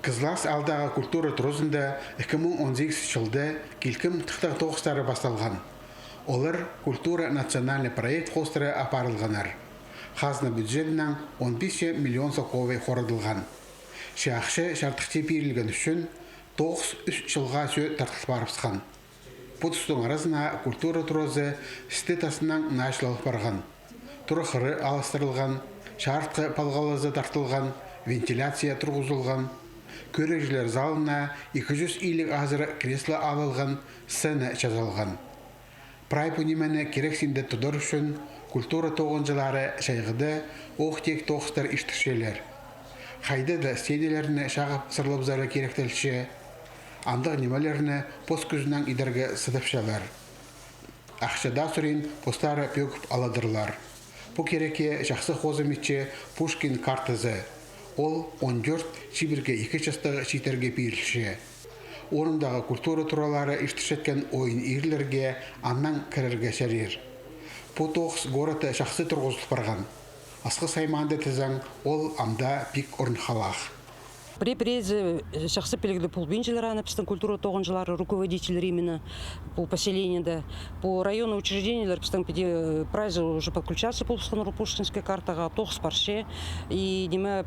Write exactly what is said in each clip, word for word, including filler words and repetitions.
Кызлас аалдағы культура туразында ікі муң он сигізінҷі чылда килкім тыхтағ тоғыстары пасталған. Олар «Культура» национальный проект хоостыра апарылғаннар. Хазна бюджетінең он пис миллион салковай хорадылған. Че ахча чардыхча пирілген ӱчӱн тоғыс ӱс чылға сӧӧ тартыл парыбысхан. Пу тустың аразына культура туразы істі-тастынаң нааҷылал парған. Тура хыры алыстырылған, чарытхы палғалызы тартылған, вентиляция турғызылған. Кӧрігҷілер залына ікі чӱс илиг азыра кресло алылған, сцена чазалған. Прай пу нимені кирексінде тудар ӱчӱн культура тоғынҷылары чайғыда ох тик тоғыстар иртірчелер. Хайда-да сценаларны чағып сырлабызарға киректелче. Андағ нимелерні пос кӱзінең идерге сыдапчалар. Ахча даа сурин, постары пӧгіп аладырлар. Пу кирекке чахсы хозым итче Пушкин картазы. Ол он тӧрт чибіргі ікі частығ чииттерге пирілче. Орындағы культура туралары иртірчеткен ойын-иирлерге аннаң кірерге чарир. Пу тоғыс городта чахсы турғызыл парған. Асхыс аймаанда тізең, ол ам даа пик орныххалах. Пірее-піреезі чахсы пілігліг полбинчалар аны пістің культура тоғынҷылары, руководительлер именно пу поселениеде. Пу районный учреждениелер пістің піди прайзы уже подключаться полыбысханнар Пушкинская картаға, тоғыс парча. И ниме,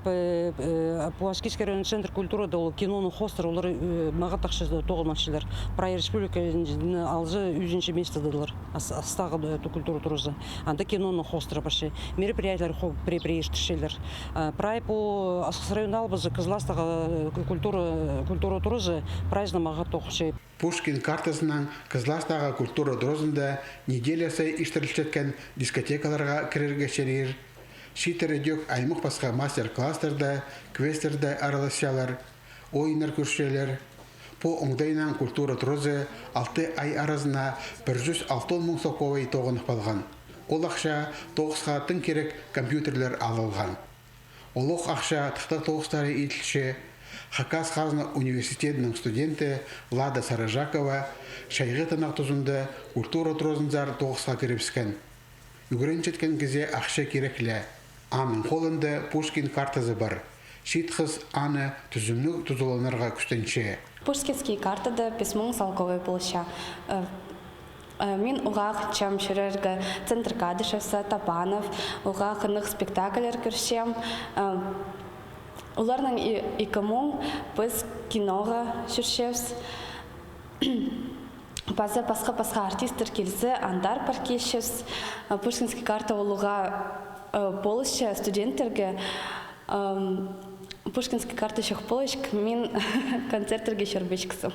пу Аскизский районный центр культурада ол киноның хоостыра, олар мағат ахча тоғынмалчалар. Прай республиканы алза, ӱзінҷі местодалар. Астағы культура туразы. Анда киноның хоостыра парча. Мероприятиелер пірее-пірее иртірчелер. Прай пу Асхыс районда албазы Кызластағы культура, культура туразы прайзына мағат тоғынча. Пушкин картазынаң Кызластағы культура туразында неделя сай иртірілчеткен дискотекаларға кірерге чарир. Чииттер ідӧк аймах-пасха мастер-класстарда, квесттерде араласчалар, ойыннар кӧрчелер. Пу оңдайнаң культура туразы алты ай аразына пір чӱс алтон муң салковай тоғынып алған. Ол ахча тоғысха тың кирек компьютерлер алылған. Олох ахча тыхтағ тоғыстары иділче. Хакас хазна университедінің студенті Лада Сарыжакова чайғы тынағ тузында культура туразынзар тоғысха кірібіскен. Ӱгренчеткен кізее ахча кирек ле. Аның холында Пушкин картазы пар. Чиит хыс аны тӱзімніг тузаланарға кӱстенче. Пушкинский картада пис муң салковай полча. Мин уғаа хынчам чӧрерге центр Кадышевсер, Топанов, уғаа хынығ спектакльлер кӧрчем. Оларнаң ікі муң піс киноға чӧрчебіс. Паза пасха-пасха артисттер килзе, андар пар килчебіс. Пушкинский карта ол уғаа полысча студенттерге. Пушкинский карта чох полчатхан, мин концерттерге чӧрбеҷіксім.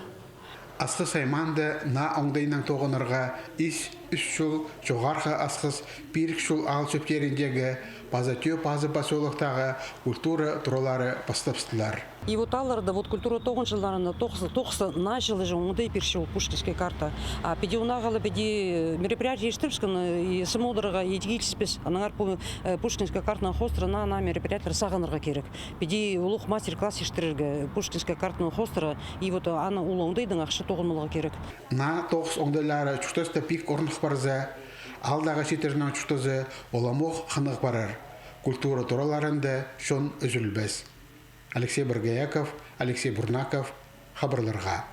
Асхыс аймаанда наа оңдайнаң тоғынарға Ис, Ӱс Чул, Чоғархы Асхыс, Пирік Чул аал чӧптеріндегі паза Тӧӧ Пазы посёлоктағы культура туралары пастабыстылар. И вот аларда, вот культура тоғынҷыларына тоғыс, тоғыс нааҷылы оңдай пирче ол Пушкинская карта. А піди унаң ла піди мероприятие иртірібіскен, и сымудырға идіг киліспес. Аннаңар пу Пушкинская картаның хоостыра наа-наа мероприятиелер сағынарға кирек. Піди улуғ мастер-класс иртірерге Пушкинская картаның хоостыра, и вот аны ол оңдайнаң ахча тоғынмаларға кирек. Наа тоғыс оңдайлары чуртаста пик орных парза, аалдағы чииттернің чуртазы уламох хынығ парар. Культура тураларында чон ӱзӱлбес. Алексей Боргояков, Алексей Бурнаков, хабарларға.